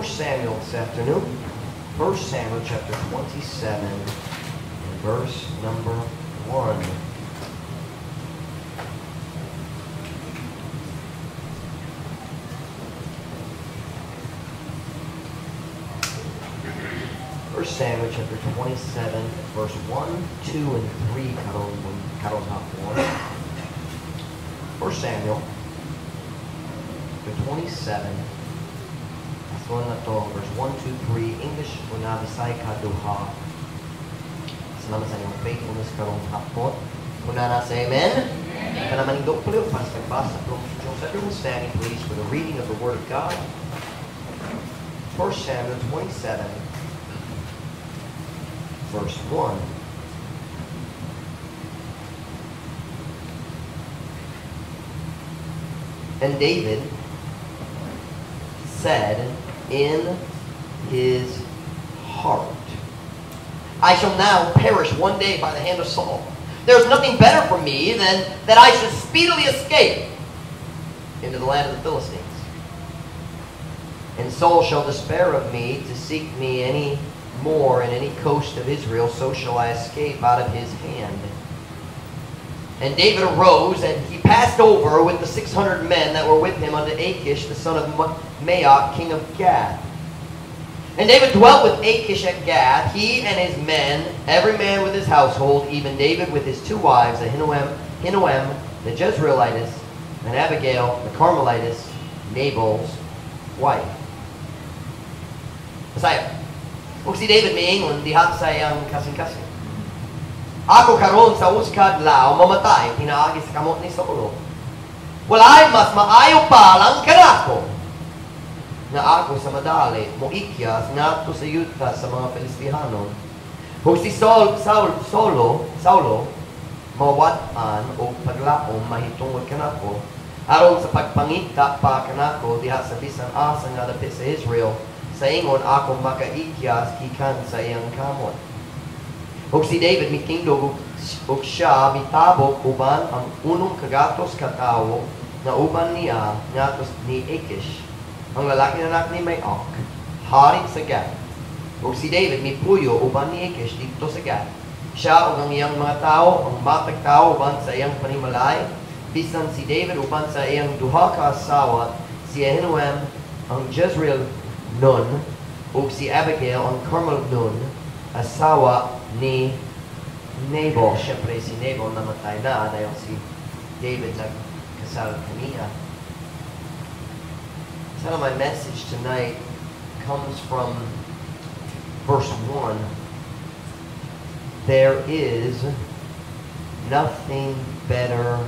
1 Samuel this afternoon. 1 Samuel chapter 27 and verse number 1. 1 Samuel chapter 27, verse 1, 2, and 3 karon hapon. 1 Samuel chapter 27, basahon nato, verse 1, 2, 3, English una, Bisaya kaduha. Salamat sa inyong faithfulness karong hapon. Una na sa amen. Amen. Manindog po para sa pagbasa from Diyos. Everyone standing, please, for the reading of the Word of God. 1 Samuel 27, verse 1. And David said in his heart, "I shall now perish one day by the hand of Saul. There is nothing better for me than that I should speedily escape into the land of the Philistines. And Saul shall despair of me to seek me any more in any coast of Israel, so shall I escape out of his hand." And David arose, and he passed over with the 600 men that were with him unto Achish, the son of Maoch, king of Gath. And David dwelt with Achish at Gath, he and his men, every man with his household, even David with his two wives, Ahinoam the Jezreelitess, and Abigail the Carmelitess, Nabal's wife. Bisaya. Ug si David miingon diha sa iyang kasing-kasing, "Ako karon sa usa ka adlaw mamatay pinaagi sa kamot ni Saulo. Walay mas maayo pa lang kanako nga ako sa madali moikyas ngadto sa yuta sa mga Filistihanon. Ug si Saul, Saul, Saulo, Saulo mawad-an og paglaom mahitungod kanako aron sa pagpangita pa kanako diha sa bisan asa nga dapit sa Israel, sa ingon ako makaikyas gikan sa iyang kamot." Ug si David mitindog ug siya mitabok uban ang 600 ka tawo nga uban niya ngadto ni Achish, ang lalaki na anak ni Maoch, hari sa Gath. Ug si David mipuyo uban ni Achish didto sa Gath. Siya ug ang iyang mga tawo, ang matag tawo uban sa iyang panimalay, bisan si David uban sa iyang duha ka asawa, si Ahinoam ang Jezreel nun, ug si Abigail ang Carmel nun, asawa ni Nabal. Siyempre si Nabal namatay na dahil si David nagkasal kaniya. Some of my message tonight comes from verse 1. There is nothing better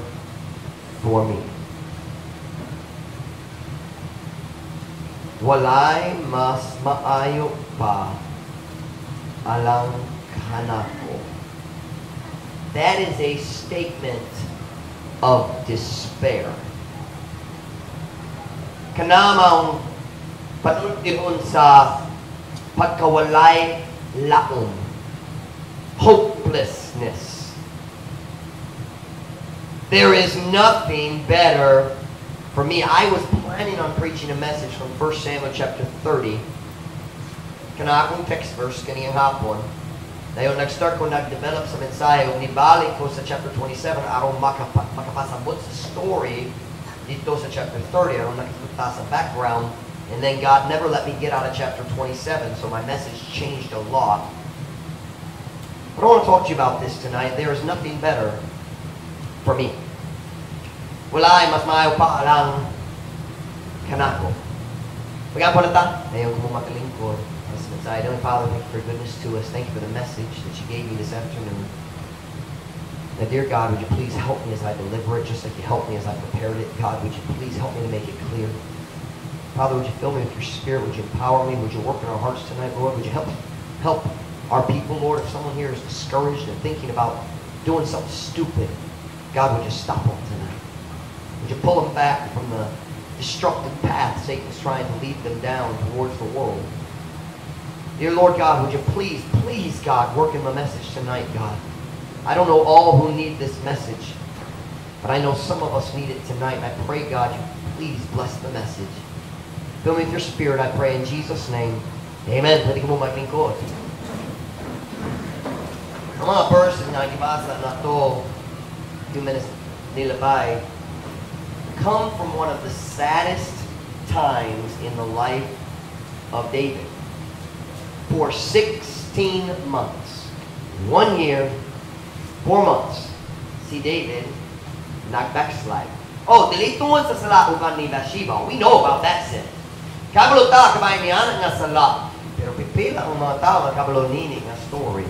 for me. Walay mas maayo pa alang kanako. That is a statement of despair. Kana maong panultihon sa pagkawalay laom. Hopelessness. There is nothing better for me. I was planning on preaching a message from 1 Samuel chapter 30. Kana akong text verse kaniyang hapon. Dayon nag-start ko nag-develop sa mensahe ug nibalik ko sa chapter 27 aron makapasabot sa story dito sa chapter 30, aron nakita sa background. And then God never let me get out of chapter 27, so my message changed a lot. But I want to talk to you about this tonight. There is nothing better for me. Walay mas maayo pa alang kanako. Mag-ampo na ta. Ngayon kung makalingkod. Heavenly Father, thank you for your goodness to us. Thank you for the message that you gave me this afternoon. Now, dear God, would you please help me as I deliver it, just like you helped me as I prepared it. God, would you please help me to make it clear? Father, would you fill me with your Spirit? Would you empower me? Would you work in our hearts tonight, Lord? Would you help our people, Lord? If someone here is discouraged and thinking about doing something stupid, God, would you stop them tonight? Would you pull them back from the destructive path Satan's trying to lead them down towards the world? Dear Lord God, would you please, please, God, work in my message tonight, God. I don't know all who need this message, but I know some of us need it tonight. And I pray, God, you please bless the message. Fill me with your Spirit, I pray in Jesus' name. Amen. Pwede kamo maglingkod. Ang mga verses nga gibasa nato few minutes nilabay come from one of the saddest times in the life of David. For 16 months, 1 year, 4 months, si David nag-backslide. Oh, dili tungod sa sala uban ni Bathsheba. We know about that sin. Kabalo ta kabay niya nga sala. Pero pipila ang mga tao nga kabalo nini nga story.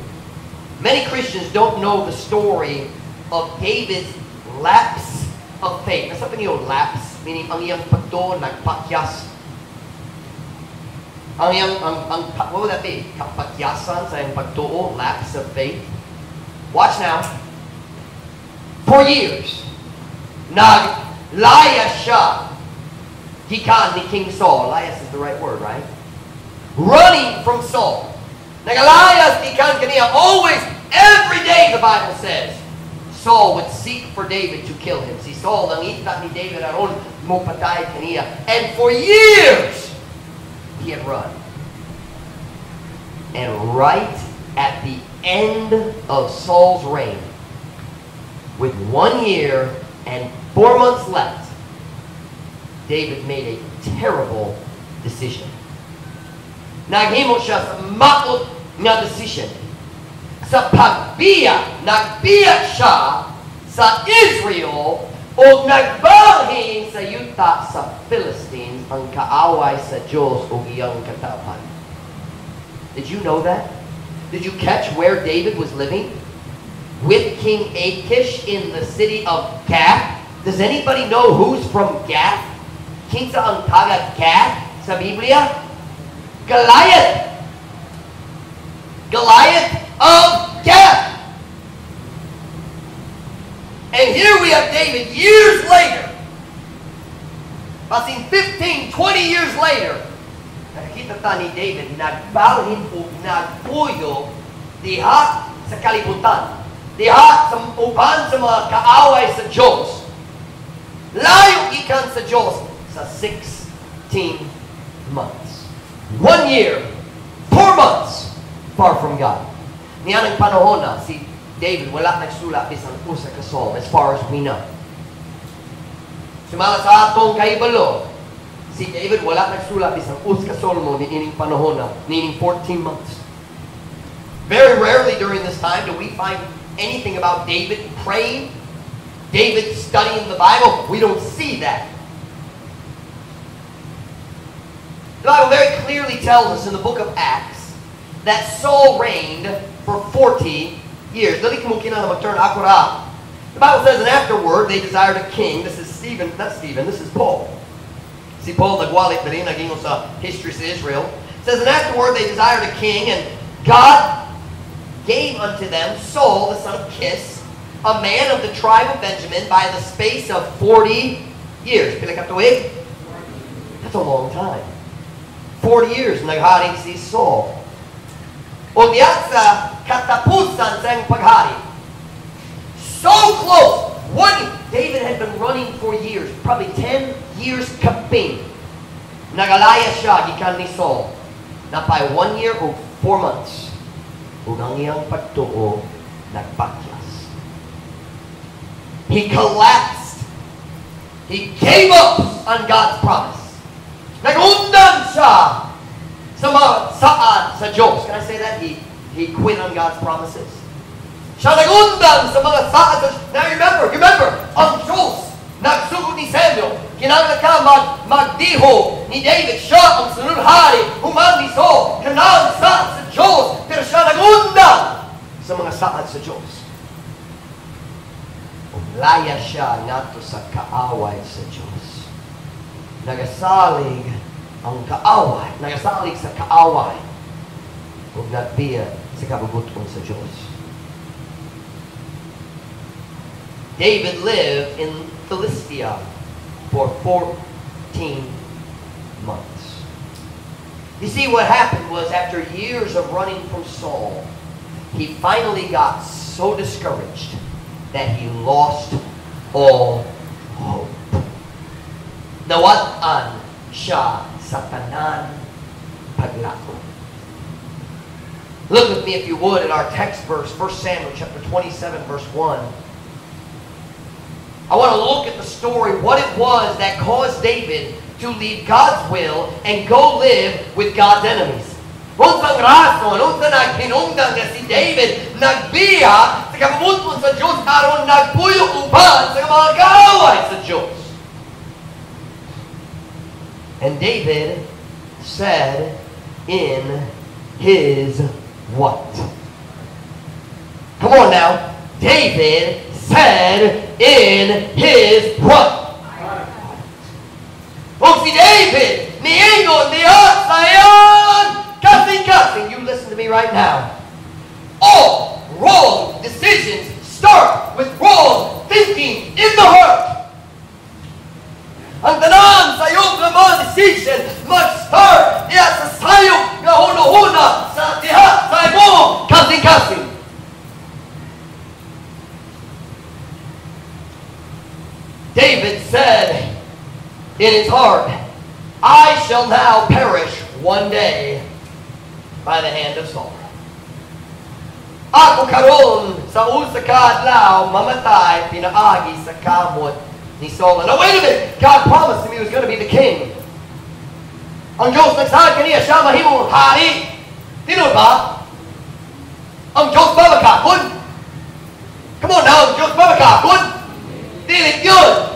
Many Christians don't know the story of David's lapse of faith. Unsa niyo lapse? Meaning, ang iyang pagtuo nagpakyas. Ang iyang, ang, what would that be? Kapakyasan sa iyang pagtuo, lapse of faith. Watch now. For years, naglaya siya gikan ni King Saul. Layas is the right word, right? Running from Saul. Nagalayas gikan kaniya always, every day, the Bible says. Saul would seek for David to kill him. Si Saul nangita ni David aron mopatay kaniya. And for years, he had run. And right at the end of Saul's reign, with 1 year and 4 months left, David made a terrible decision. Naghimo siya sa maot nga decision. Sa pagbiya, nagbiya siya sa Israel o nagbalhin sa yuta sa Philistines, ang kaaway sa Diyos o iyang katawhan. Did you know that? Did you catch where David was living? With King Achish in the city of Gath. Does anybody know who's from Gath? Kinsa ang taga Gath sa Biblia? Goliath! Goliath of Gath! And here we have David years later. Basin 15, 20 years later, nakakita ta ni David nagbalhin o nagpuyo diha sa kalibutan. Diha sa uban sa mga kaaway sa Diyos. Layo gikan sa Diyos sa 16 months. 1 year, 4 months far from God. Niyanang panahon na si David wala nagsulat bisan usa ka psalm as far as we know. Sumala sa atong kahibalo, si David wala nagsulat bisan usa ka salmo niining panahon na, niining 14 months. Very rarely during this time do we find anything about David praying, David studying the Bible. We don't see that. The Bible very clearly tells us in the book of Acts that Saul reigned for 40 years. Dali mo kinahanglan mag-turn ako ra. The Bible says, "And afterward they desired a king." This is Stephen, not Stephen, this is Paul. Si Paul nagwalit diri nag-ingon sa history sa Israel. It says, "And afterward they desired a king, and God gave unto them Saul, the son of Kis, a man of the tribe of Benjamin, by the space of 40 years." Pila ka tuig? That's a long time. 40 years naghari si Saul. O diya sa katapusan sa iyang paghari. So close. One, David had been running for years, probably 10 years kapin. Nagalaya siya gikan ni Saul. Napay 1 year o 4 months. Ug ang iyang pagtuo nagpakyas. He collapsed. He gave up on God's promise. Nag-undang siya sa mga saad sa Diyos. Can I say that? He quit on God's promises. Siya nag-undang sa mga saad sa Diyos. Now remember, ang Diyos nagsugot ni Samuel. Kinahanglan ka magdiho ni David. Siya ang sunod hari, human ni Saul. Kanang saad sa Diyos. Pero siya nag-undang sa mga saad sa Diyos. Laya siya ngadto sa kaaway sa Diyos. Nagasalig ang kaaway, nagasalig sa kaaway ug nagbiya sa kabubut-on sa Diyos. David lived in Philistia for 14 months. You see, what happened was after years of running from Saul, he finally got so discouraged that he lost all hope. Nawad-an siya sa Sa tanan paglaom. Look with me, if you would, at our text verse, 1 Samuel chapter 27, verse 1. I want to look at the story, what it was that caused David to leave God's will and go live with God's enemies. Unsang rason, unsa naghinungdan nga si David nagbiya sa kabubut-on sa Diyos aron nagpuyo uban sa mga kaaway sa Diyos? And David said in his what? Come on now. David said in his what? O si David, niingon diha sa iyang kasing-kasing. You listen to me right now. All wrong decisions start with wrong thinking in the heart. Ang tanan sayop nga mga decision mag-start diha sa sayop nga huna-huna sa diha sa imong kasing-kasing. David said in his heart, "I shall now perish one day by the hand of Saul." Ako karon sa usa ka adlaw mamatay pinaagi sa kamot ni Saul. Now wait a minute! God promised him he was going to be the king. Ang Diyos nagsaad kaniya siya mahimong hari. Tinuod ba? Ang Diyos ba makakon? Come on now, ang Diyos ba makakon? Dili yun!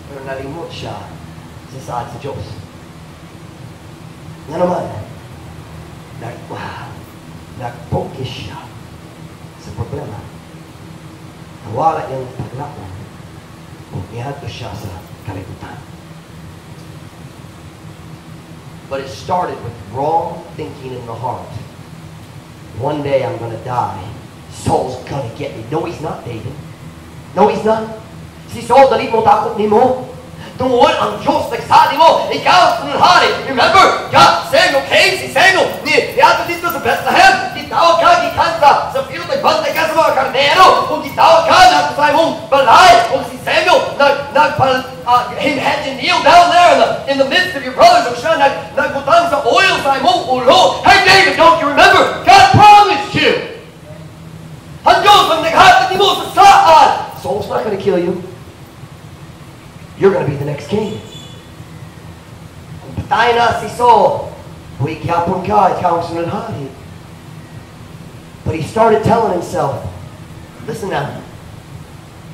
Pero nalimot siya sa saad sa Diyos. Nga naman, nag-focus siya sa problema. Nawala iyang paglaom. O niadto siya sa kalibutan. But it started with wrong thinking in the heart. One day I'm going to die. Saul's going to get me. No, he's not, David. No, he's not. Si Saul, dili motakop nimo. Tungod ang Diyos nagsaad nimo, ikaw ang hari. Remember, God, Samuel came, si Samuel, niadto didto sa Bethlehem, gitawag ka, gikan sa field, nagbantay ka sa mga karnero, ug gitawag ka na sa imong balay, ug si Samuel, he had to kneel down there in the midst of your brothers, ug siya nagbutang sa oil sa imong ulo. Hey David, don't you remember? God promised you. Ang Diyos ang naghatag nimo sa saad. Saul's not going to kill you. You're going to be the next king. Kung patay na si Saul, buhi gyapon ka, ikaw ang sunod hari. But he started telling himself, listen now,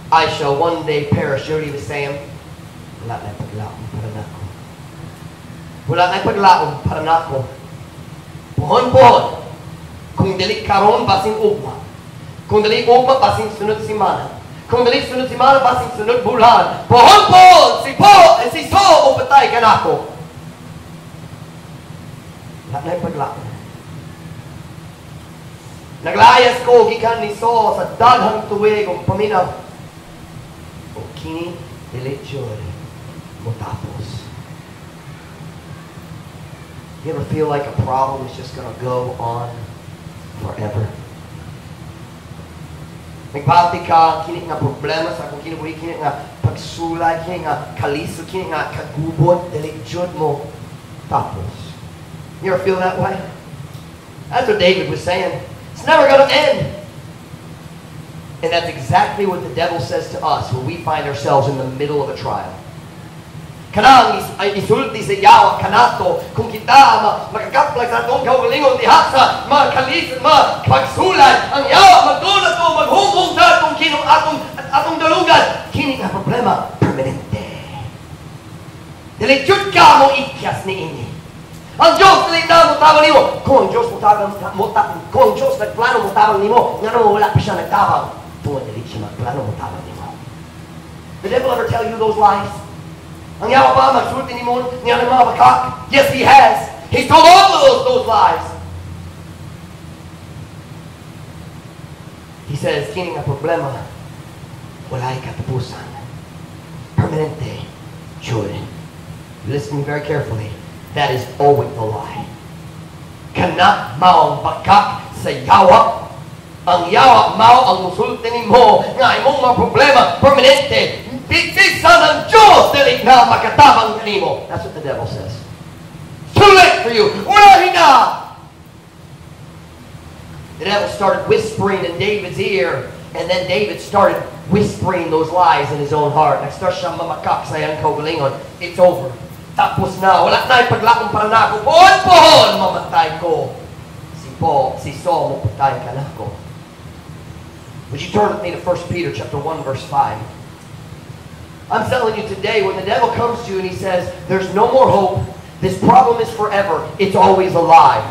"I shall one day perish." You know what he was saying? Wala na paglaom para nako. Wala na paglaom para nako. Puhon-puhon. Kung dili karon, basin ugma. Kung dili ugma, basin sunod simana. Kung dili sunod simana, basin sunod bulan. Puhon-puhon, si Po, eh, si Saul, mopatay kanako. Wala na paglaom. Naglayas ko gikan ni Saul sa daghang tuig ug paminaw. O kini dili jud motapos. You ever feel like a problem is just going to go on forever? Nagbati ka, kini nga problema sa akong kinabuhi, kini nga pagsulay, kini nga kalisod, kini nga kagubot, dili jud motapos. You ever feel that way? That's what David was saying. It's never going to end. And that's exactly what the devil says to us when we find ourselves in the middle of a trial. Kanang ay isulti sa yawa kanato kung kita makakaplag sa atong kaugalingon diha sa mga kalis, mga pagsulay, ang yawa magdula to maghumong sa atong kinong atong dalugan, kini nga problema permanente, dili jud ka moikyas niini. Ang Diyos dili na motabang nimo. Kung ang Diyos motabang mo, kung ang Diyos nagplano motabang nimo, ngano wala pa siya nagtabang? Tungod dili siya magplano motabang nimo. The devil ever tell you those lies? Ang yawa ba magsulti nimo niya ng mga bakak? Yes, he has. He's told all of those lies. He says, kini nga problema, walay katapusan. Permanente. Jud. Listen very carefully. That is always the lie. Kana maong bakak sa yawa. Ang yawa mao ang musulti nimo nga imong mga problema permanente. Bisan ang Diyos dili na makatabang kanimo. That's what the devil says. late for you. Ulahi na! The devil started whispering in David's ear, and then David started whispering those lies in his own heart. Nag-start siya mamakak sa iyang kaugalingon. It's over. Tapos na. Wala na ipaglaom para nako. Pohon, pohon! Mamatay ko. Si Paul, si Saul, mapatay kanako. Would you turn with me to 1 Peter chapter 1, verse 5? I'm telling you today, when the devil comes to you and he says, "There's no more hope, this problem is forever," it's always a lie.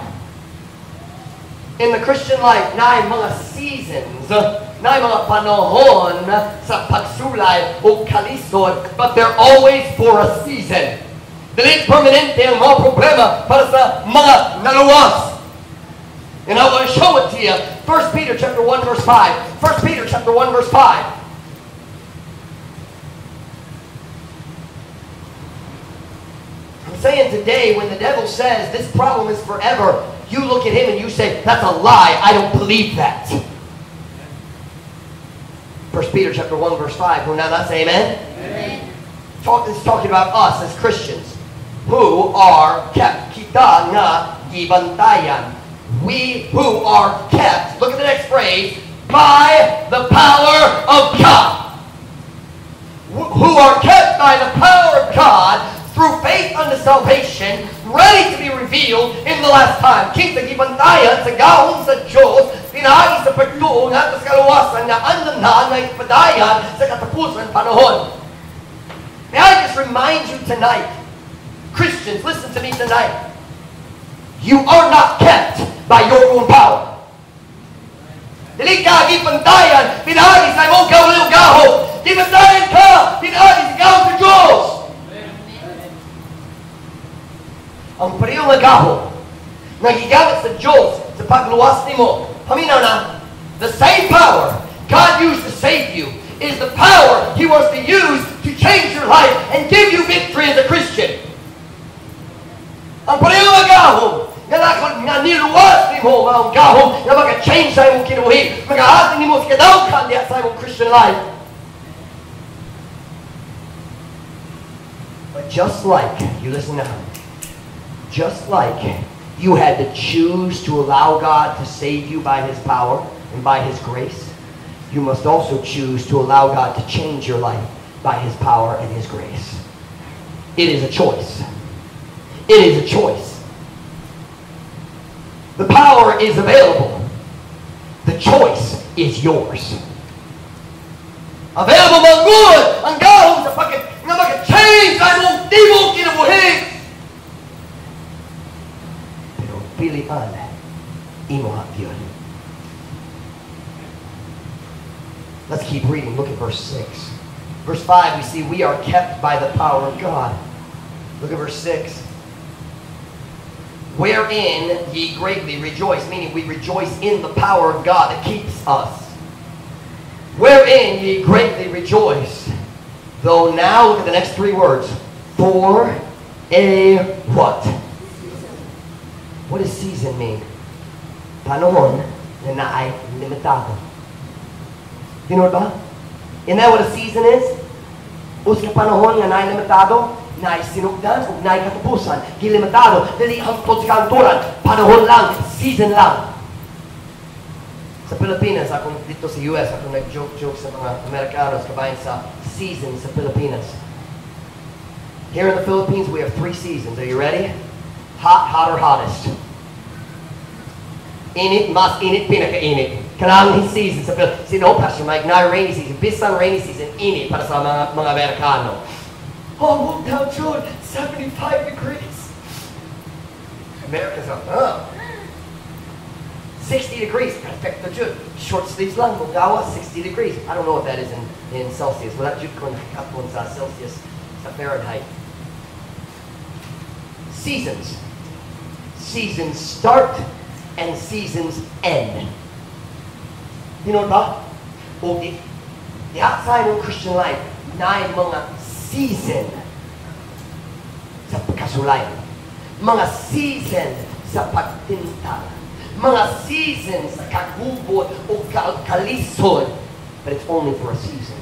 In the Christian life, naay mga seasons, naay mga panahon sa pagsulay o kalisod, but they're always for a season. Dili permanente ang mga problema para sa mga naluwas. And I want to show it to you. 1 Peter chapter 1 verse 5. 1 Peter chapter 1 verse 5. I'm saying today, when the devil says this problem is forever, you look at him and you say, "That's a lie. I don't believe that." 1 Peter chapter 1 verse 5. Who now not say amen? Amen. This is talking about us as Christians who are kept. Kita nga gibantayan. We who are kept, look at the next phrase, by the power of God. Who are kept by the power of God through faith unto salvation, ready to be revealed in the last time. Kita gibantayan sa gahom sa Diyos, pinaagi sa pagtuo ngadto sa kaluwasan nga andam na nga ipadayan sa katapusan panahon. May I just remind you tonight, Christians, listen to me tonight. You are not kept by your own power. Dili ka gibantayan, pinaagi sa imong kaugalingong gahom. Gibantayan ka, pinaagi sa gahom sa Diyos. Ang pareho nga gahom nga gigamit sa Diyos sa pagluwas nimo. Paminaw na, the same power God used to save you is the power He wants to use to change your life and give you victory as a Christian. Ang pareho nga gahom nga niluwas nimo maong gahom nga maka-change sa imong kinabuhi, makahatag nimo sa kadawkan diha sa imong Christian life. But just like, you listen now, just like you had to choose to allow God to save you by His power and by His grace, you must also choose to allow God to change your life by His power and His grace. It is a choice. It is a choice. The power is available. The choice is yours. Available man gud ang gahom sa pagkat nga maka-change sa imong tibok kinabuhi. Pero pilian imo gyud. Let's keep reading. Look at verse 6. Verse 5, we see we are kept by the power of God. Look at verse 6. Wherein ye greatly rejoice, meaning we rejoice in the power of God that keeps us. Wherein ye greatly rejoice, though now, look at the next three words, for a what? What does season mean? Panahon na naay limitado. You know ba? Isn't that what a season is? Usa ka panahon nga naay limitado, naay sinugdan ug naay katapusan, gilimitado, dili hangtod sa kanturan, panahon lang, season lang. Sa Pilipinas, akong dito sa US, ako nag-joke-joke sa mga Amerikanos kabahin sa season sa Pilipinas. Here in the Philippines, we have 3 seasons. Are you ready? Hot, hotter, hottest. Init, mas init, pinakainit. Kanang season sa Pilipinas. Sino, Pastor Mike, na rainy season. Bisan rainy season, init para sa mga Amerikano. Oh, look down, June, 75 degrees. America's like, oh. 60 degrees, perfecto jud. Short sleeves lang, mugawa, 60 degrees. I don't know what that is in Celsius. Wala jud ko nakakapon sa Celsius, sa Fahrenheit. Seasons. Seasons start and seasons end. You know ba? O the outside of Christian life, naay mga season sa pagkasulayan. Mga season sa pagtintal. Mga seasons sa kagubot o kalisod. But it's only for a season.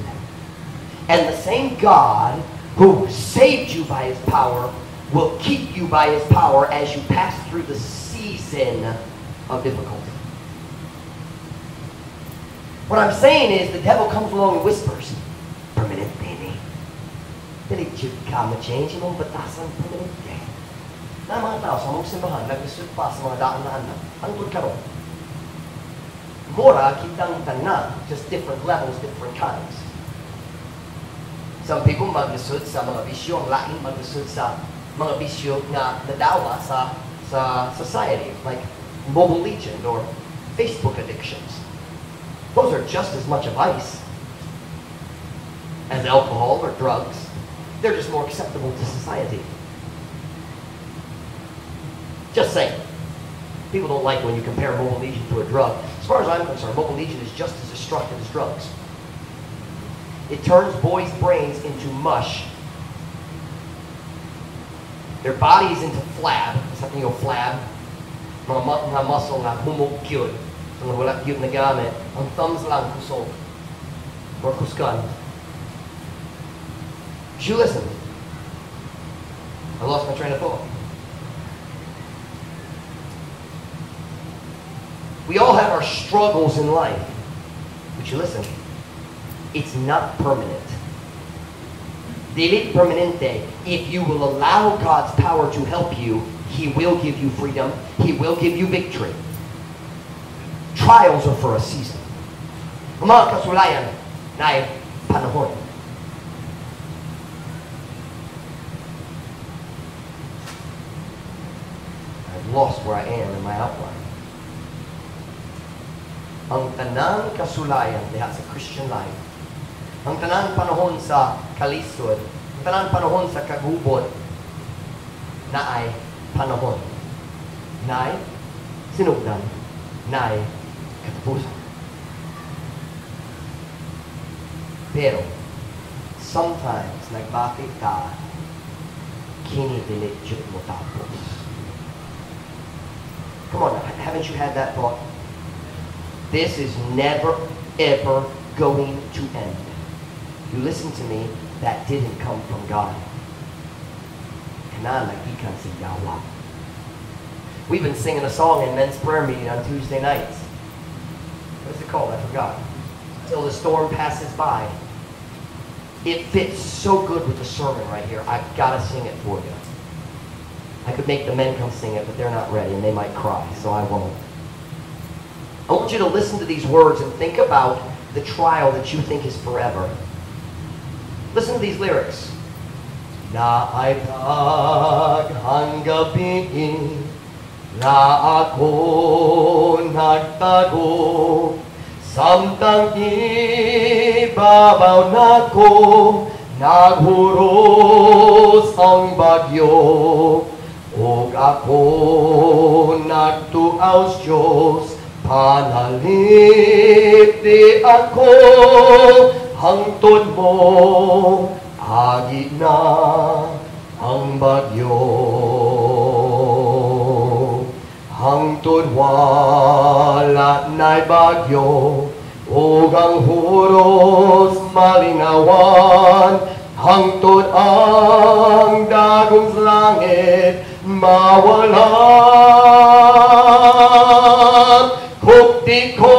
And the same God who saved you by His power will keep you by His power as you pass through the season of difficulty. What I'm saying is the devil comes along and whispers, "Permanente ni. Dili jud ka ma-change imong batasan, permanente." Na mga tao sa among simbahan, naglisod pa sa mga daan-daan na. Hangtod karon. Mura kitang tanan, just different levels, different kinds. Some people maglisod sa mga bisyo, ang lain maglisod sa mga bisyo nga nadawa sa society, like Mobile Legend or Facebook addictions. Those are just as much a vice as alcohol or drugs. They're just more acceptable to society. Just saying. People don't like when you compare Mobile Legion to a drug. As far as I'm concerned, Mobile Legion is just as destructive as drugs. It turns boys' brains into mush. Their bodies into flab. Something you go flab. Mga muscle nga humog gyud. Mga wala gyud na gamit. Ang thumbs lang kusog. Or kusgan. But you listen. I lost my train of thought. We all have our struggles in life. But you listen. It's not permanent. Dili permanente. If you will allow God's power to help you, He will give you freedom. He will give you victory. Trials are for a season. Ang mga kasulayan na panahon. I've lost where I am in my outline. Ang tanang kasulayan diha sa Christian life, ang tanang panahon sa kalisod, ang tanang panahon sa kagubot, naay panahon. Naay sinugdan, naay katapusan. Pero, sometimes, nagbakit ka, kini dili jud mo tapos. Come on, haven't you had that thought? This is never, ever going to end. You listen to me, that didn't come from God. Kana nagikan sa Yawa. We've been singing a song in men's prayer meeting on Tuesday nights. What's it called? I forgot. Till the Storm Passes By. It fits so good with the sermon right here. I've got to sing it for you. I could make the men come sing it, but they're not ready and they might cry, so I won't. I want you to listen to these words and think about the trial that you think is forever. Listen to these lyrics. Naay daghang gabi na ako nagtago, samtang ibabaw nako naghuros ang bagyo, ug ako nagtuaw sa Diyos, panalipdi ako hangtod mo agi na ang bagyo. Hangtod wala na'y bagyo, ug ang huros malingawan, hangtod ang dagom sa langit mawala. Hukti ko,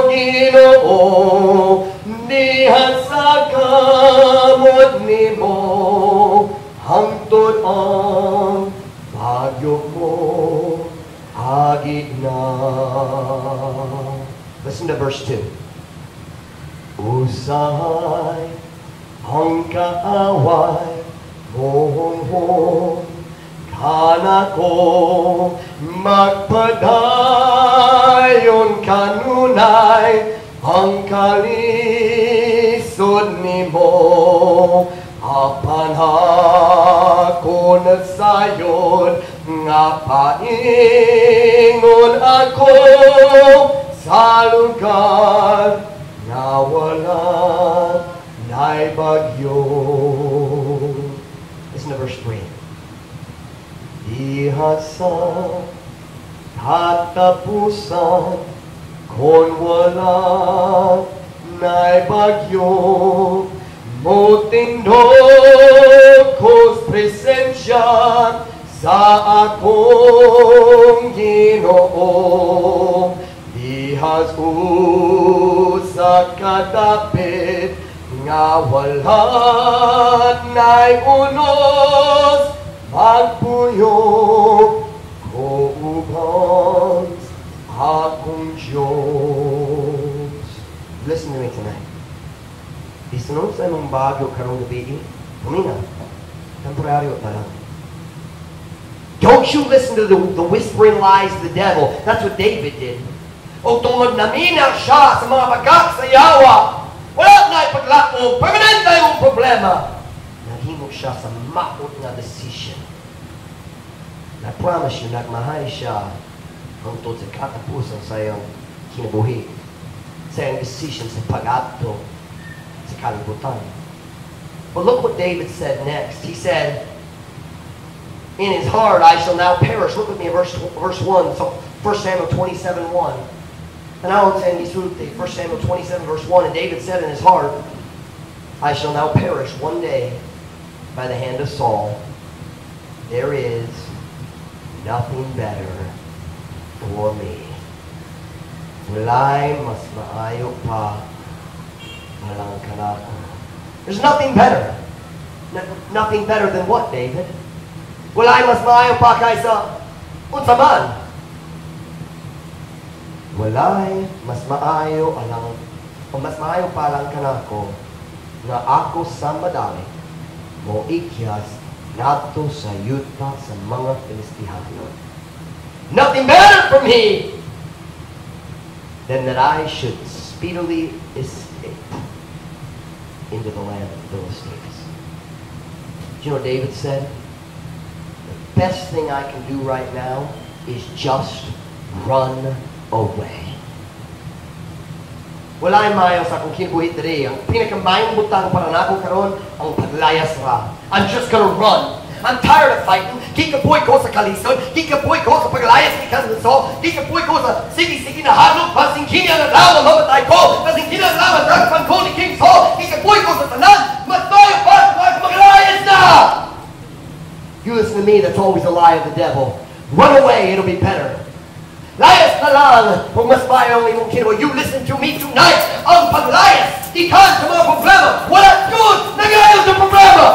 Ginoo, diha sa kamot nimo, hangtod ang bagyo mo agi na. Listen to verse 2. Usahay ang kaaway mohonghon kanako, magpadayon kanunay ang kalisod nimo, apan ako nasayon nga paingon ako sa lugar nga wala na'y bagyo. Listen to verse 3. Diha sa katapusan, kon wala na'y bagyo, motindog ko's presensya sa akong Ginoo. Dihas usa ka dapit nga wala na'y unos, magpuyo ko uban akong Diyos. Listen to me tonight. Bisan unsa imong bago karong gabi, pamina. Temporaryo pa lang. Don't you listen to the whispering lies of the devil. That's what David did. O tungod namina siya sa mga bagak sa yawa, wala na ipaglaom, permanente yung problema. Naghimo siya sa maot nga decision. And I promise you, nagmahay siya hangtod sa katapusan sa iyang kinabuhi. Sa iyang decision sa pag-adto sa kalibutan. But look what David said next. He said, in his heart, "I shall now perish." Look with me at verse 1. So 1 Samuel 27:1. And I won't say 1 Samuel 27 verse 1. And David said in his heart, "I shall now perish one day by the hand of Saul. There is nothing better for me." Walay mas maayo pa alang kanako. There's nothing better. Nothing better than what, David? Walay mas maayo pa kaysa unsa man? Walay mas maayo alang o mas maayo pa lang kanako nga ako sa madali mo ikyas ngadto sa yuta sa mga Filistihanon. Nothing better for me than that I should speedily escape into the land of the Philistines. Do you know what David said? "The best thing I can do right now is just run away." Walay maayo sa akong kinabuhi diri. Ang pinakamayong butang para nako karon ang paglayas ra. I'm just gonna run. I'm tired of fighting. Gikapoy ko sa kalisod. Gikapoy ko sa paglayas gikan sa Saul. Gikapoy ko sa sige-sige na hadlok. Basin kini ang adlaw mamatay ko. Basin kini ang adlaw madakpan ko ni King Saul. Gikapoy ko sa tanan. Mas maayo pa maglayas na. You listen to me, that's always a lie of the devil. Run away, it'll be better. Layas na lang kung mas maayo ang imong kinabuhi. You listen to me tonight. Ang paglayas gikan sa mga problema, wala yun nagayon sa problema.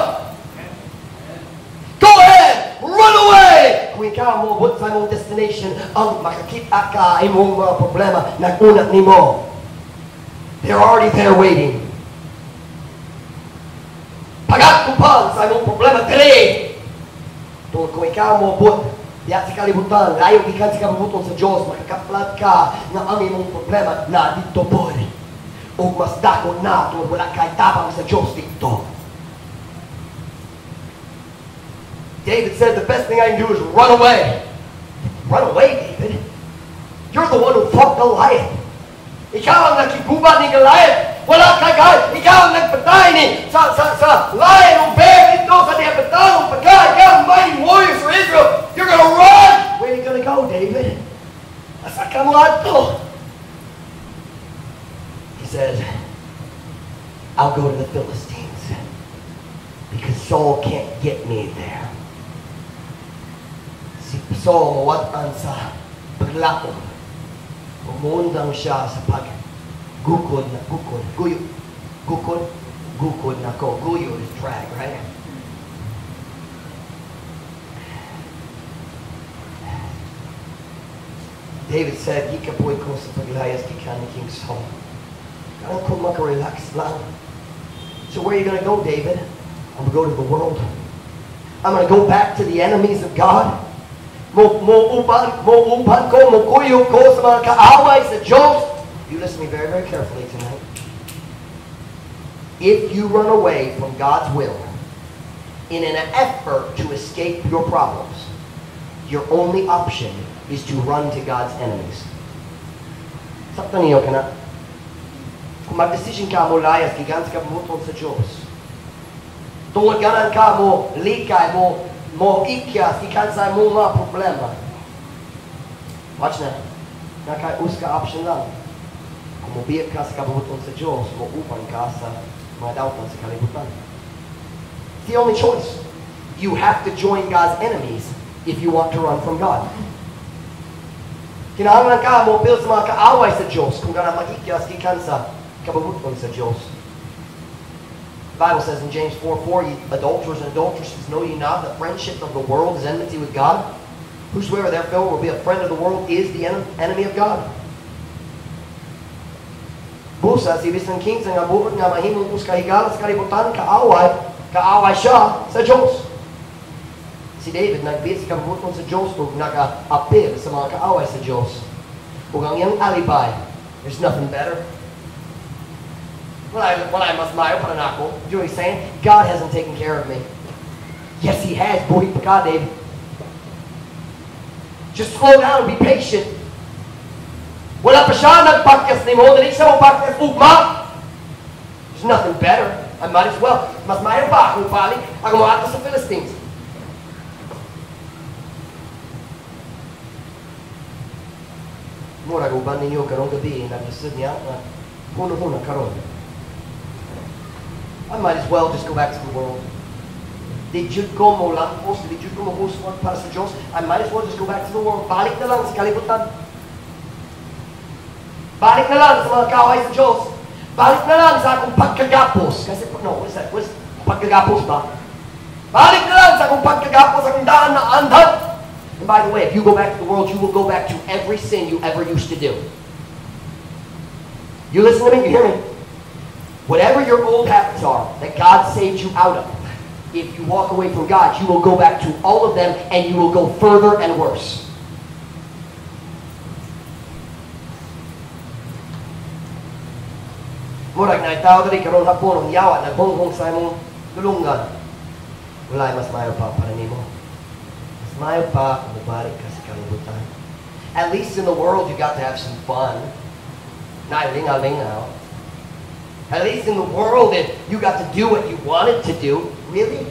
Go ahead! Run away! Kung ikaw moabot sa imong destination, ang makakita ka imong mga problema, nag-una nimo. They're already there waiting. Pag-atupang sa imong problema, dili! Tungod kung ikaw moabot diya sa kalibutan, layo gikan sa kabubut-on sa Diyos, makakaplat ka nga ang imong problema na didto pod. O mas dako na tungod wala kay tabang sa Diyos didto. David said, "The best thing I can do is run away." Run away, David? You're the one who fought Goliath. Ikaw ang nakiguba ni Goliath. Wala ka guy. Ikaw ang nagpatay ni sa lion o bear dito sa diabetanong pagka. Ikaw ang mighty warriors for Israel. You're gonna run! Where are you gonna go, David? Asa ka moadto? He said, "I'll go to the Philistines because Saul can't get me there." Si Saul mawat-an sa paglaom. Umundang siya sa paggukod na gukod. Guyo. Gukod. Gukod na ko. Guyo is drag, right? David said, "Gikapoy ko sa paglayas gikan ni King Saul. Kailangan ko maka-relax lang." So where are you gonna go, David? "I'm gonna go to the world. I'm gonna go back to the enemies of God. Mo uban ko, mo kuyo ko sa mga kaaway sa Diyos." You listen to me very, very carefully tonight. If you run away from God's will in an effort to escape your problems, your only option is to run to God's enemies. Sakto niyo ka na. Kung mag-decision ka mo layas, gikan sa kabubut-on sa Diyos. Tungod ganan ka mo, likay mo, mo ikyas, gikan sa imong mga problema. Watch na. Naka-usa ka option lang. Kung mobiya ka sa kabubut-on sa Diyos, mo uban ka sa mga dautan sa kalibutan. It's the only choice. You have to join God's enemies if you want to run from God. Kinahanglan ka moapil sa mga kaaway sa Diyos kung ganahan mag-ikyas gikan sa kabubut-on sa Diyos. The Bible says in James 4:4, "Ye adulterers and adulteresses, know ye not that friendship of the world is enmity with God? Whosoever therefore will be a friend of the world is the enemy of God." Busa, si bisan kinsa nga buot nga mahimong us kahigala sa kalibutan, kaaway, kaaway siya sa Diyos. Si David nagbiit sa kabubut-on sa Diyos ug naka-apil sa mga kaaway sa Diyos. Ug ang iyang alibay, there's nothing better. Wala mas maayo para nako. You know what he's saying? God hasn't taken care of me. Yes, He has. Buhi pa ka, David. Just slow down, be patient. Wala pa siya nagpakyas nimo, dili siya mopakyas ugma. There's nothing better. I might as well. Mas maayo pa akong balik, ako moadto sa Philistines. Murag uban ninyo karong gabi, naglisod niya, nga huno-huna karon. I might as well just go back to the world. Di jud ko mo lampos, di jud ko mo huswag para sa Diyos. I might as well just go back to the world. Balik na lang sa kalibutan. Balik na lang sa mga kaaway sa Diyos. Balik na lang sa akong pagkagapos. Kasi, no, what is that? What is, pagkagapos ba? Balik na lang sa akong pagkagapos, akong daan na andan. And by the way, if you go back to the world, you will go back to every sin you ever used to do. You listen to me? You hear me? Whatever your old habits are that God saved you out of, if you walk away from God, you will go back to all of them and you will go further and worse. Murag na tao diri karon hapon ang yawa naghonghong sa imong dulungan. Wala mas maayo pa para nimo. Mas maayo pa kung mobalik ka sa kalibutan. At least in the world you got to have some fun. Not lingaw-lingaw. At least in the world that you got to do what you wanted to do. Really?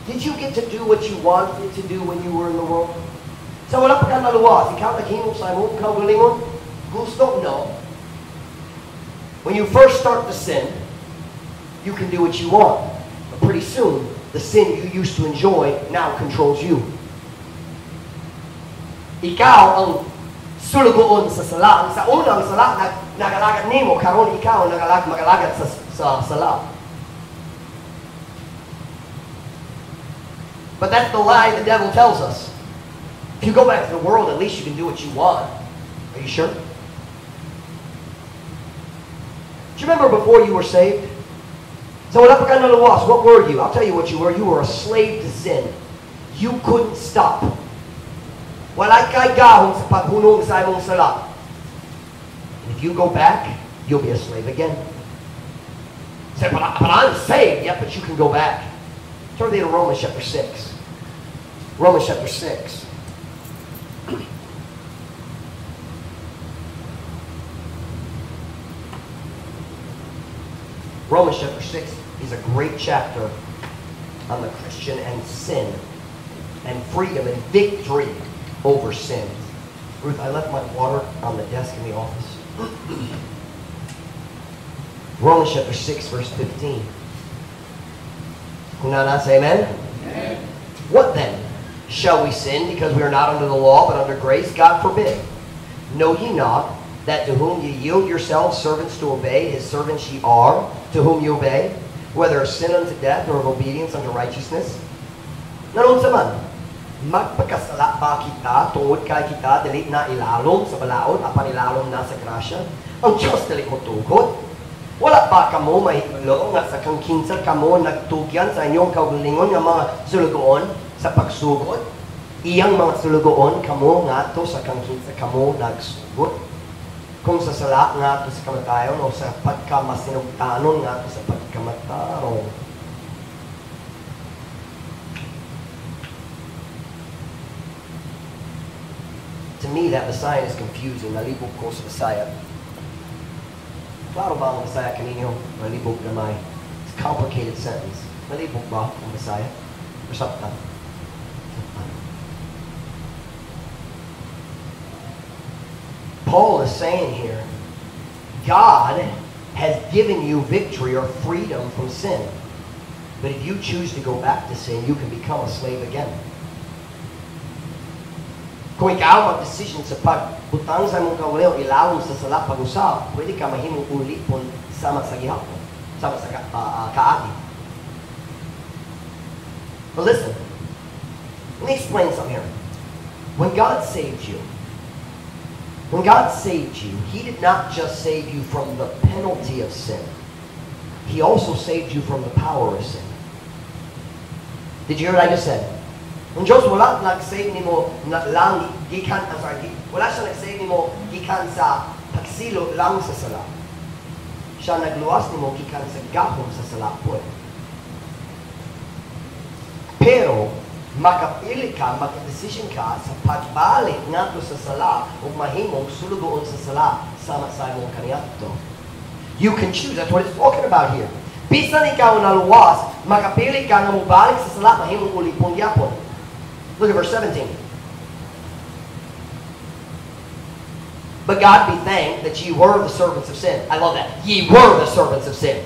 Did you get to do what you wanted to do when you were in the world? So wala pa ka naluwas. Ikaw naghimo sa imong kaugalingon? Gusto? No. When you first start to sin, you can do what you want. But pretty soon, the sin you used to enjoy now controls you. Ikaw ang sulugoon sa sala. Ang sa unang sala, nagalagad nimo, karon ikaw magalagad sa sala. But that's the lie the devil tells us. If you go back to the world, at least you can do what you want. Are you sure? Do you remember before you were saved? So wala pa ka naluwas, what were you? I'll tell you what you were. You were a slave to sin. You couldn't stop. Wala kay gahom sa paghunong sa imong sala. And if you go back, you'll be a slave again. Say, but I'm saved. Yeah, but you can go back. Turn to Romans chapter 6. Romans chapter 6. Romans chapter 6 is a great chapter on the Christian and sin and freedom and victory over sin. Ruth, I left my water on the desk in the office. Romans chapter 6, verse 15. Kung naa na, say amen. Amen. What then? Shall we sin because we are not under the law but under grace? God forbid. Know ye not that to whom ye yield yourselves servants to obey, his servants ye are, to whom ye obey, whether of sin unto death or of obedience unto righteousness? Naunsa man, magpakasala ba kita tungod kay kita dili na ilalom sa balaod apan ilalom na sa grasya? Ang Diyos dili motugot. Wala ba kamo mahibalo nga sa kang kinsa kamo nagtugyan sa inyong kaugalingon nga mga sulugoon sa pagsugod? Iyang mga sulugoon kamo ngadto sa kang kinsa kamo nagsugod. Kung sa sala ngadto sa kamatayon o sa pagkamasinugtanon ngadto sa pagkamatarong. To me, that Bisaya is confusing. Nalibog ko sa Bisaya. Klaro ba ang Bisaya kaninyo? Nalibog gamay. It's a complicated sentence. Nalibog ba ang Bisaya? Or sabtan? Sabtan. Paul is saying here, God has given you victory or freedom from sin. But if you choose to go back to sin, you can become a slave again. Kung ikaw mag-decision sa pagbutang sa imong kaugalingon ilalom sa sala pag-usab, pwede ka mahimong ulipon sama sa gihapon, sama sa kaagi. But listen, let me explain something here. When God saved you, He did not just save you from the penalty of sin. He also saved you from the power of sin. Did you hear what I just said? Ang Diyos wala nag-save nimo na lang gikan, sorry, wala siya nag-save nimo gikan sa pagsilot lang sa sala. Siya nagluwas nimo gikan sa gahom sa sala po. Pero makapili ka, makadesisyon ka sa pagbalik ngadto sa sala ug mahimong sulugoon sa sala sama sa imong kaniadto. You can choose. That's what it's talking about here. Bisan ikaw naluwas, makapili ka nga mobalik sa sala, mahimong ulipon gyapon. Look at verse 17. But God be thanked that ye were the servants of sin. I love that. Ye were the servants of sin.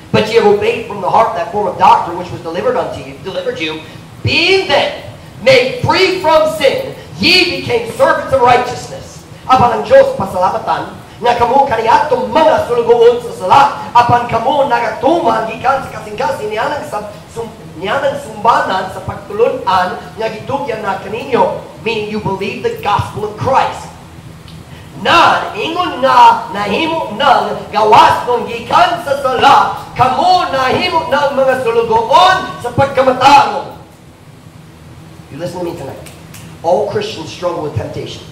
But ye have obeyed from the heart that form of doctrine which was delivered unto you, delivered you, being then made free from sin, ye became servants of righteousness. Apan ang Diyos pasalamatan nga kamo kaniadtong mga sulugoon sa sala, apan kamo nagatuman gikan sa kasing-kasing nianang sumbanan sa pagtulun-an nga gitugyan na kaninyo, meaning you believe the gospel of Christ. Na ingon nga nahimo nang gawas nung gikan sa sala, kamo nahimo ng mga sulugoon sa pagkamatarong. You listen to me tonight. All Christians struggle with temptation.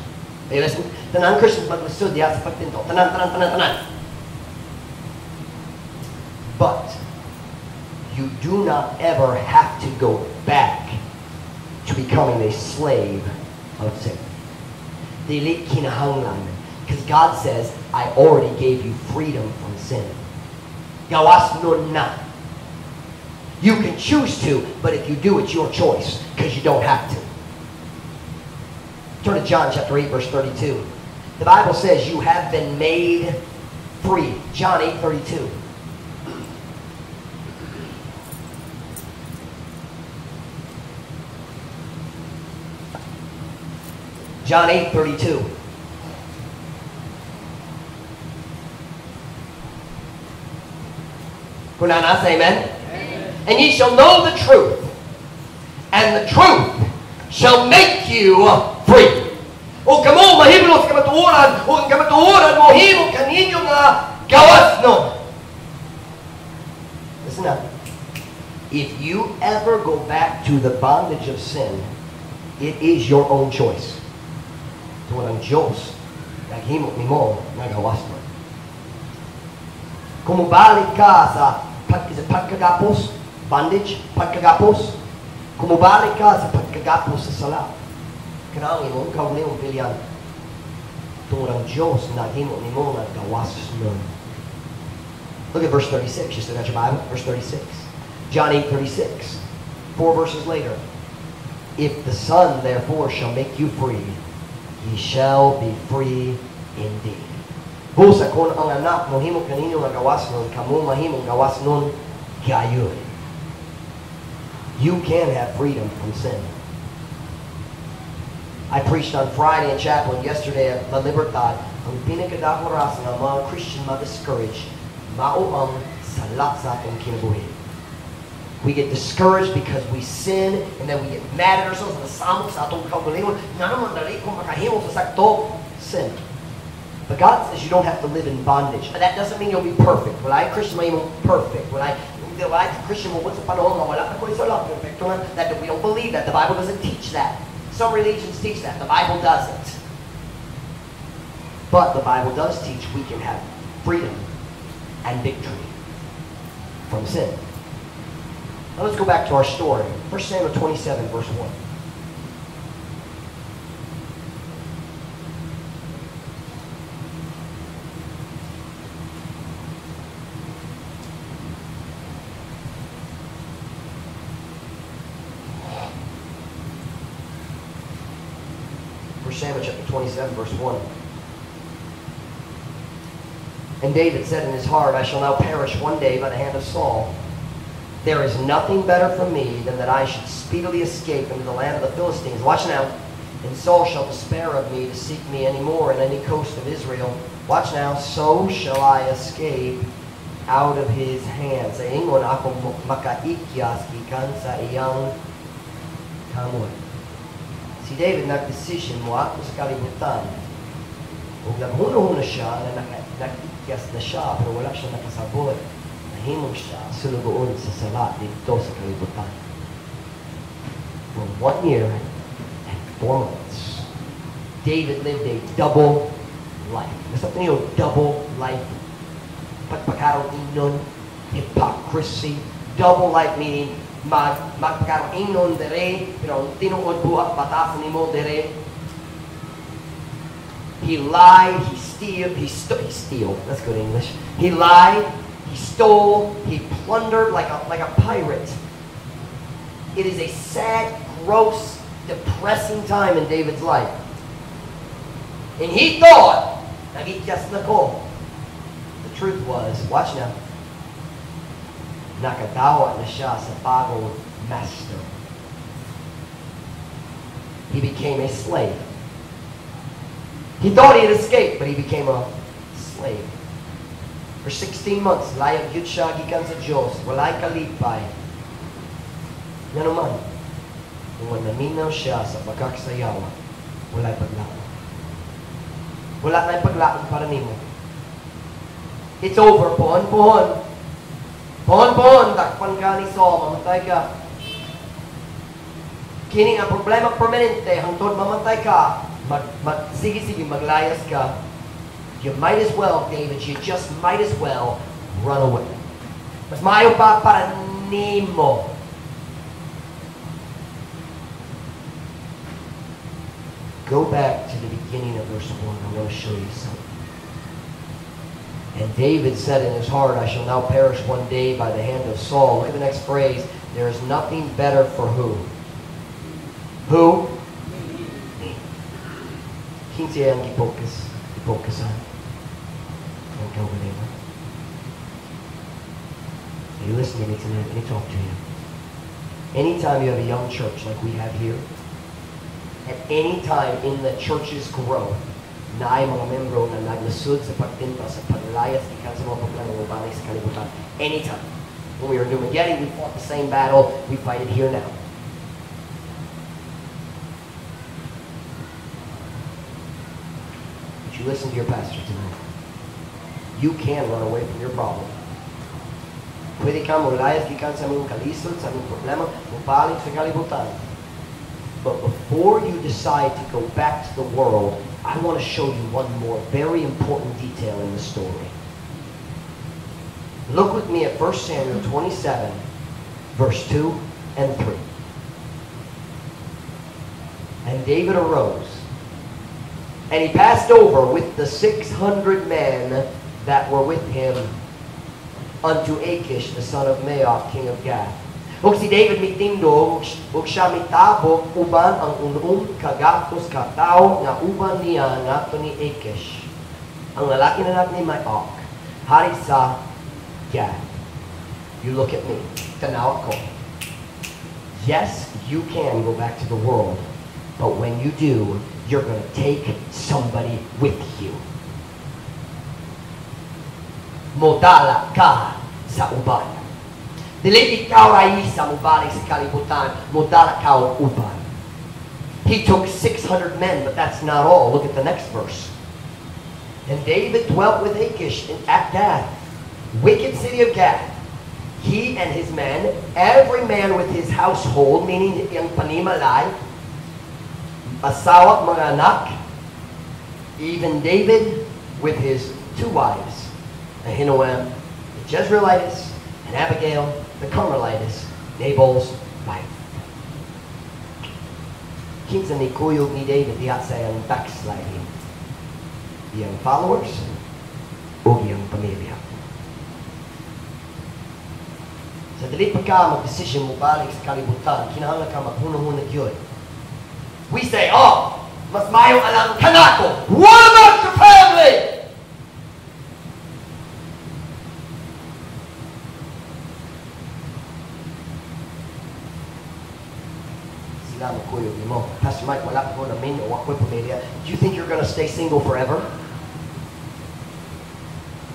Hey, listen. Tanan Christians maglisod diha sa pagtinto. Tanan, tanan, tanan, tanan. But you do not ever have to go back to becoming a slave of sin. Dili kinahanglan. Because God says, I already gave you freedom from sin. Gawas nun na. You can choose to, but if you do, it's your choice, because you don't have to. Turn to John chapter 8, verse 32. The Bible says you have been made free. John 8, 32. John 8, 32. Kunana, say amen. Amen. And ye shall know the truth, and the truth shall make you free. O kamo mahiblo sa kamatuoran, o ang kamatuoran mohimo kaninyo nga gawas no. Listen up. If you ever go back to the bondage of sin, it is your own choice. Tungod ang Diyos naghimo nimo nga gawas no. Kung mobalik ka sa is it pagkagapos? Bondage? Pagkagapos? Kung mobalik ka sa pagkagapos sa sala, kanang imong kaugalingong pilian. Tungod ang Diyos naghimo nimo nga gawas nun. Look at verse 36. You still got your Bible? Verse 36. John 8:36. 4 verses later. If the Son therefore shall make you free, ye shall be free indeed. Busa kung ang anak mohimo kaninyo nga gawas nun, kamo mahimong gawas nun, gayud. You can have freedom from sin. I preached on Friday in chapel and yesterday at La Libertad. Ang pinakadako rasa nga mga Christian ma-discourage, mao ang sala sa atong kinabuhi. We get discouraged because we sin, and then we get mad at ourselves. Nasamok sa atong kaugalingon, nga naman dali kong makahimo sa sakto, sin. But God says you don't have to live in bondage. And that doesn't mean you'll be perfect. When I Christian, I'm perfect. When I Christian, well, what's the panahon nga wala ka ko sala, perfecto na. That we don't believe that. The Bible doesn't teach that. Some religions teach that. The Bible doesn't. But the Bible does teach we can have freedom and victory from sin. Now let's go back to our story. 1 Samuel 27, verse 1. Samuel chapter 27, verse 1. And David said in his heart, I shall now perish one day by the hand of Saul. There is nothing better for me than that I should speedily escape into the land of the Philistines. Watch now. And Saul shall despair of me to seek me any more in any coast of Israel. Watch now. So shall I escape out of his hand. Sa ingon ako makaikyas gikan sa iyang kamot. Si David nagdesisyon moadto sa kalibutan. Ug naghuna-huna siya na nag-ikyas na siya, pero wala siya nakasabot. Nahimong siya sulugoon sa sala didto sa kalibutan. For 1 year and 4 months, David lived a double life. Basta niyo, double life. Pagpakaroon, hypocrisy. Double life meaning magpakaroon dere, pero ang tinuod buhat batasan nimo dere. He lied, he steal, he steal. That's good English. He lied, he stole, he plundered like a pirate. It is a sad, gross, depressing time in David's life. And he thought, "Nagikyas na ko." The truth was, watch now, nakadawat na siya sa bagong master. He became a slave. He thought he had escaped, but he became a slave. For 16 months, layag gyud siya gikan sa Diyos, walay kalipay. Ngano man, kung naminaw siya sa bagak sa yawa, walay paglaom. Wala na paglaom para nimo. It's over, pohon, pohon. Pohon, pohon, dakpan ka ni Saul, mamatay ka. Kini ang problema permanente, hangtod mamatay ka, mag, mag, sige, sige, maglayas ka. You might as well, David, you just might as well run away. Mas maayo pa para nimo. Go back to the beginning of verse 1. I want to show you something. And David said in his heart, "I shall now perish one day by the hand of Saul." Look at the next phrase. There is nothing better for who? Who? Me. Kinsa ang gipokus, gipokusan ang kaugalingon. You listen to me tonight. Let me talk to you. Anytime you have a young church like we have here, at any time in the church's growth, naay mga membro na naglisod sa pagtinta, sa paglayas gikan sa mga problema mobalik sa kalibutan. Anytime. When we were in Dumaguete, we fought the same battle. We fight it here now. But you listen to your pastor tonight. You can run away from your problem. Pwede ka molayas gikan sa imong kalisod, sa imong problema, mobalik sa kalibutan. But before you decide to go back to the world, I want to show you one more very important detail in the story. Look with me at 1 Samuel 27, verse 2 and 3. And David arose, and he passed over with the 600 men that were with him unto Achish, the son of Maoch, king of Gath. Ug si David mitindog ug siya mitabok uban ang unom ka gatos ka tawo nga uban niya ngadto ni Achish, ang lalaki na anak ni Maoch, hari sa Gath. You look at me. Tanaw ko. Yes, you can go back to the world, but when you do, you're going to take somebody with you. Modala ka sa uban. Dili ikaw ra isa mobalik sa kalibutan, modala ka og uban. He took 600 men, but that's not all. Look at the next verse. And David dwelt with Achish at Gath, wicked city of Gath. He and his men, every man with his household, meaning iyang panimalay, asawa, mga anak, even David with his two wives, Ahinoam, the Jezreelitess, and Abigail, the Carmelitess, Nabal's wife. Kinsa ni kuyog ni David diha sa iyang backsliding? Iyang followers o iyang pamilya? Sa dili pa ka mag-decision mobalik sa kalibutan, kinahanglan ka maghunahuna gyud. We say, "Oh, mas maayo alang kanako." What about your family? Pastor Mike, wala ko naminyo, wa ko'y pamilya. Do you think you're gonna stay single forever?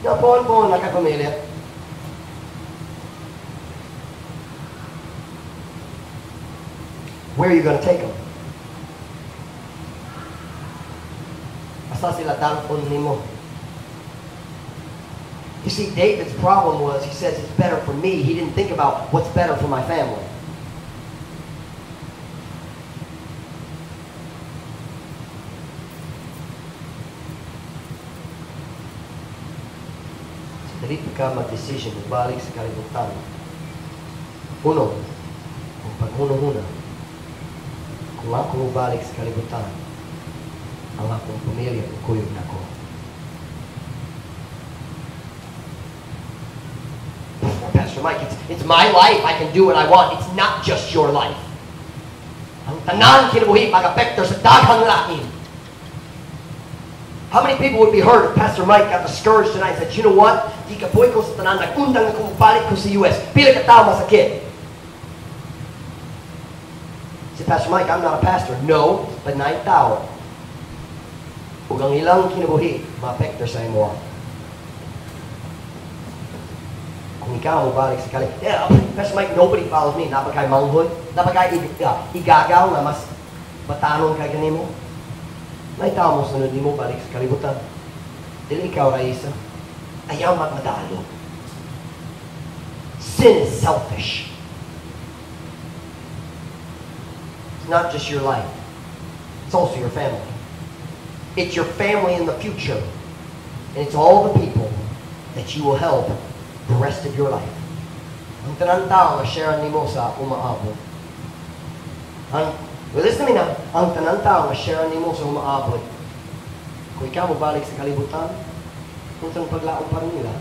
Napon-pon na kay pamilya. Where are you gonna take them? Asa sila dalhon nimo? You see, David's problem was, he says, it's better for me. He didn't think about what's better for my family. So, dili pa ka mag-decision, magbalik sa kalibutan. Uno, ang paghuna-huna, kung ako mobalik sa kalibutan, ang akong pamilya, kuyog na ko. Pastor Mike, it's my life. I can do what I want. It's not just your life. Ang tanan kinabuhi mag-apekto sa daghang lain. How many people would be hurt if Pastor Mike got discouraged tonight and said, you know what? Gikapoy ko sa tanan, nag-undang ako, balik ko sa US. Pila ka tao masakit. Say, Pastor Mike, I'm not a pastor. No, but naay tao. Ug ang ilang kinabuhi, maapekto sa imo. Kung ikaw mobalik sa kali, yeah, Pastor Mike, nobody follows me. Naa ba kay manghod? Naa ba kay igagaw nga mas batanon kay kanimo? May tao mo sunod nimo balik sa kalibutan. Dili ikaw ra isa. Ayaw magmadalo. Sin is selfish. It's not just your life. It's also your family. It's your family in the future. And it's all the people that you will help the rest of your life. Ang tanan tao nga share nimo sa umaabot. Ang, well, listen to me now. Ang tanan tao nga share nimo sa umaabot. Kung ikaw mobalik sa kalibutan, unsang paglaom pa nila?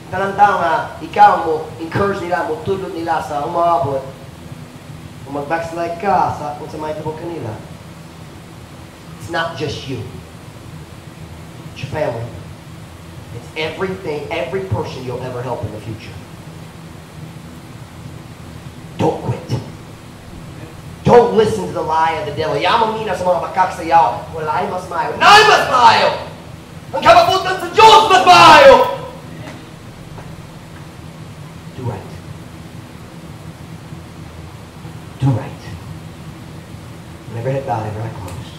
Ang tanan tao nga ikaw mo encourage nila, mo tudlo nila sa umaabot. Kung mag-backslide ka sa kung sa mahitabo kanila, it's not just you. It's your family. It's everything, every person you'll ever help in the future. Don't quit. Don't listen to the lie of the devil. Ayaw mamina sa mga bakak sa yawa. Wala'y mas maayo. Naay mas maayo! Ang kamabutan sa Diyos mas maayo! Do right. Do right. Every head bowed, every eye closed.